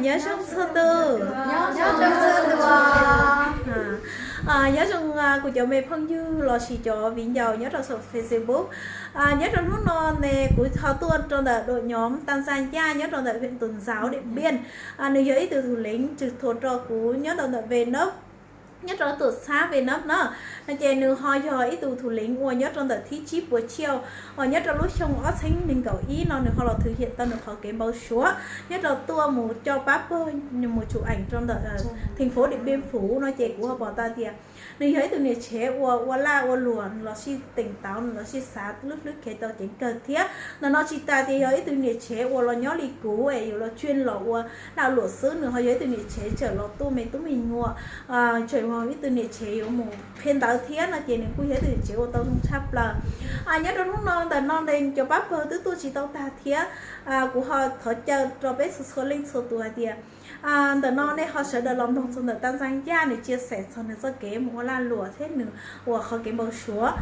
Nyob zoo txhua tus. Nyob zoo kuv cov me phooj ywg lossis cov viv ncaus nyob rau saum Facebook. Nyob rau hnub no ne kuv ho tuaj rau ntawm dua nyob Tam Xas Yaj nyob rau ntawm hwm Tus Ntxauv Diam Npiaj. Nws yog ib tug thủ lĩnh trực thuộc rau kuv nyob rau ntawm Ve Nab, nyob rau tuam txhab Ve Nab no. Ces nws ho yog ib tug thủ lĩnh uas nyob rau ntawm thib tsib puas tsiaj uas nyob rau lub xyoo ob txhiab nees nkaum ib no nws ho los thực hiện tau nws qhov kev npau suav nyob rau tuaj mus coj pab pawg mus chụp ảnh rau ntawm thành phố Điện Biên Phủ no ces kuv ho pom tau tias nws yog ib tug niam tsev uas ua laj ua luam, nws los sij tỉnh táo, nws los sij xav lub hlwb kev tau ceev kawg thiab. Ntawm no tsis tas tias yog ib tug niam tsev uas los nyob li kuv es yuav los chuyên los ua laj luam xwb, nws ho yog ib tug niam tsev tseem los tuaj me tub me nyuam, tseem yog ib tug niam tsev yuav mus qhia ntawv thiab no ces nws kuj yog ib tug niam tsev uas tau zoo tshaj plaws. Nyob rau hnub no ntawm no ne cov pab pawg twb tuaj tsis tau tag thiab. Kuv ho thov caw rau peb txhua txhua leej txhua tus hais tias ntawm no nej ho sawv daws los mloog txog ntawm Tam Xas Yaj nws chia sẻ txog nws txoj kev mus ua laj luam thiab nws ua qhov kev npau suav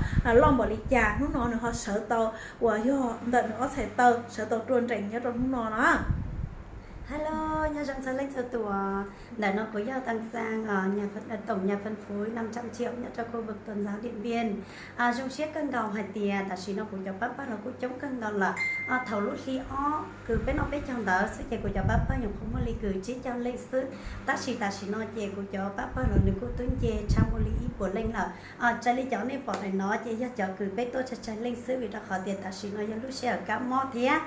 loj npaum li cas, hnub no nws ho sawv tau uas yog ntawm nws ob txhais taw sawv tau ruaj nrees nyob rau hnub no na. Hello, nyob zoo txhua leej txhua tus. Ntawm no kuv yog Tam Xas, tổng nhà phân phối năm trăm triệu nyob rau khu vực Tuần giáo Điện Biên. Zoo siab kawg nkaus hais tias tam sim no kuv cov pab pawg los kuj coob kawg nkaus lawm. Thaum lub hli ob kws peb noj peb caug ntawd xwb ces kuv cov pab pawg nyuam qhuav muaj li kws tsib caug leej xwb, tab sis tam sim no ces kuv cov pab pawg los nws kuj twb nce tshaj muaj li ib puas leej lawm. Raws li cov nej pom ntawm no ces yog cov kws peb tuaj tsawg tsawg leej xwb, vim rau qhov tias tam sim no yog lub sij hawm kab mob thiab.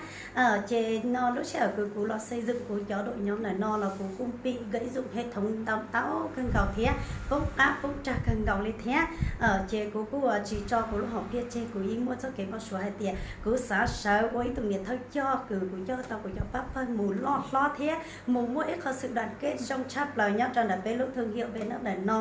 Ces no lub sij hawm kws kuv los xây dựng kuv cov đội nhóm ntawm no los kuv kuj bị gãy rụng hệ thống ntau ntau kawg nkaus thiab poob qab poob rag kawg nkaus li thiab. Ces kuv kuj tsis tso kuv lub hom phiaj tseg, kuv yeej muaj txoj kev npau suav hais tias kuv xav sawv ua ib tug niam thawj coj kws kuv coj tau kuv cov pab pawg mus loj hlob thiab mus muaj ib qho sự đoàn kết zoo tshaj plaws nyob rau ntawm peb lub thương hiệu Ve Nab ntawm no.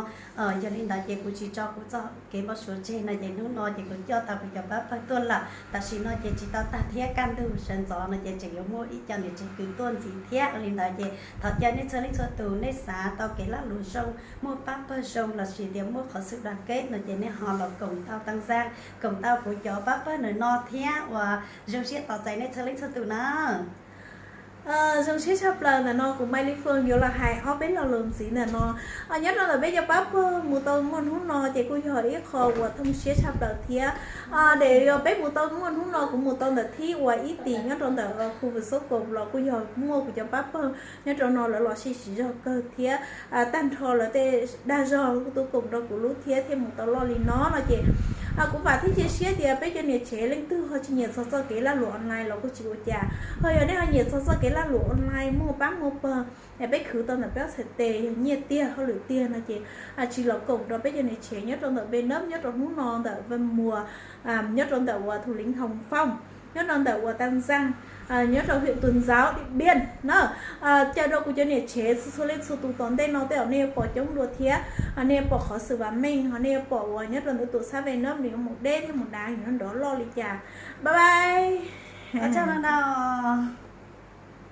Yog li ntawd ces kuv tsis tso kuv txoj kev npau suav tseg no ces hnub no ces kuv coj tau kuv cov pab pawg tuaj lawm. Tam sim no ces tsis tau tag thiab, kaj ntug sawv ntxov no ces tseem yuav muaj ib co niam tsev kws tuaj ntxiv thiab. Li ntawd ces thov caw nej txhua leej txhua tus nej xav tau kev laj luam zoo, muaj pab pawg zoo lossis tias muaj qhov sự đoàn kết no ces nej ho los koom tau Tam Xas, koom tau kuv cov pab pawg ntawm no thiab uas zoo siab tos txais nej txhua leej txhua tus na. Zoo siab tshaj plaws ntawm no kuv Mai Li Fwm yuav los hais ob peb lo lus ntxiv ntawm no. Nyob rau ntawm peb cov pab pawg mus tau muaj hnub no ces kuj yog ib qho uas thooj siab tshaj plaws thiab. Des yog peb mus tau muaj hnub no kuv mus tau ntawm thib uas ib tim nyob rau ntawm khu vực Xab Kaum los kuj yog muaj kuv cov pab pawg nyob rau no lawv los sij siv zog kawg thiab. Tag nrho lawv tej dag zog kuj tuaj koom rau kuv lub thiab thiaj mus tau loj li no no ces kuv vam thiab cia siab tias peb cov niam tsev leej twg ho tsis nyiam txog txoj kev laj luam online los kuj tsis ua cas, ho yog nej ho nyiam txog txoj kev laj luam online muaj pab muaj pawg es peb khwv tau ntawm peb ob txhais tes yog nyiaj tiag hauj lwm tiag no ces tsis los koom rau peb cov niam tsev nyob rau ntawm Ve Nab nyob rau hnub no ntawm Ve Muas, nyob rau ntawm uas thủ lĩnh Hồng Phong, nyob rau ntawm uas Tam Xas, nyob rau huyện Tuần Giáo Điện Biên na. Caw rau kuv cov niam tsev txhua txhua leej txhua tus tom ntej no tej zaum nej yuav pom coob dua thiab, nej yuav pom qhov xwm vam meej ho nej yuav pom uas nyob rau ntawm tuam txhab Ve Nab nws yuav mus deb thiab mus dav yuav nrov loj li cas. Bye bye.